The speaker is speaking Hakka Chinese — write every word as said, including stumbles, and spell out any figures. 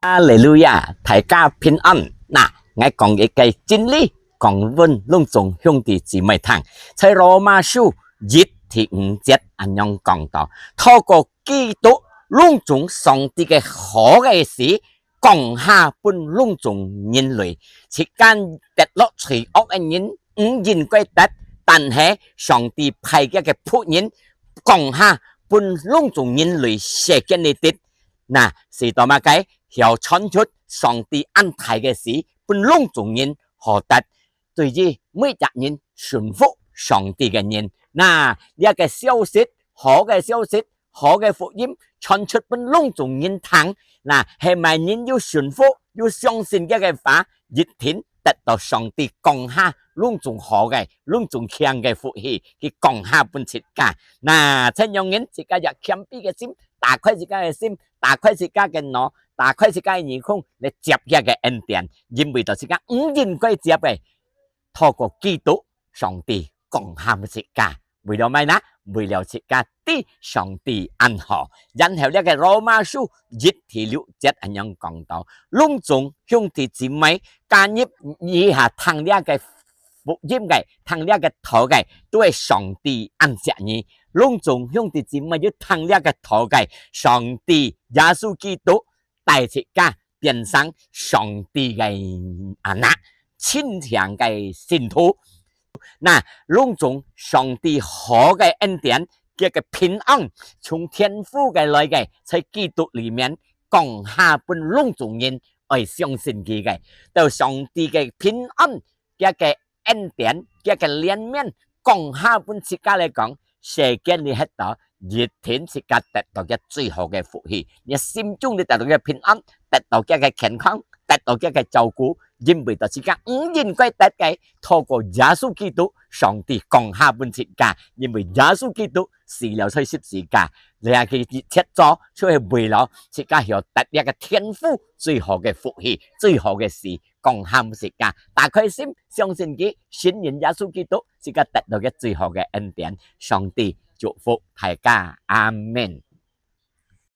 哈利路亞，大家平安。那，𠊎講一個真理，講分攏總兄弟姊妹聽。在羅馬書一第五節恁樣講到，透過基督，攏總上帝个好个事，降下分攏總人類，自家跌落罪惡个人，毋應該跌，但係上帝派佢个僕人，降下分攏總人類世間裡跌。那，使到麼个？曉傳出上帝恁大个事，分攏總人好得。對於每隻人順服上帝个人，那，這個消息，好个消息，好个福音，傳出分攏總人聽。那，係麼人有順服，有相信佢个話，一定得到上帝降下攏總好个、攏總強个福氣，佢降下分自家。那，請用人自家有謙卑个心，打開自家个心，打開自家个腦，打開自家个耳空來接佢个恩典，因為到自家毋應該接个，透過基督，上帝降下分自家。為了麼个呢？為了自家知上帝恁好。然後這個羅馬書一第六節恁樣講到，攏總兄弟姊妹，今日以下聽這個福音个，聽這個道个，都係上帝恁惜你。攏總兄弟姊妹，有聽這個道个，上帝耶穌基督帶自家變成上帝个anak，親像个信徒。那，攏總上帝好个恩典，佢个平安，從天父个來个，在基督裡面降下分攏總人愛相信佢个，到上帝个平安，佢个恩典，佢个憐憫，降下分自家來講，世間裡歇到，一定自家得到佢最好个福氣。你心中裡得到佢平安，得到佢个健康，得到佢个照顧，因為到自家毋應該得个，透過耶穌基督，上帝降下分自家，因為耶穌基督死了在十字架，這個一切做，就係為了自家曉得這個天父最好个福氣，最好个事，降下分自家。打開心，相信佢，信任耶穌基督，自家得到佢最好个恩典。上帝祝福大家，阿們。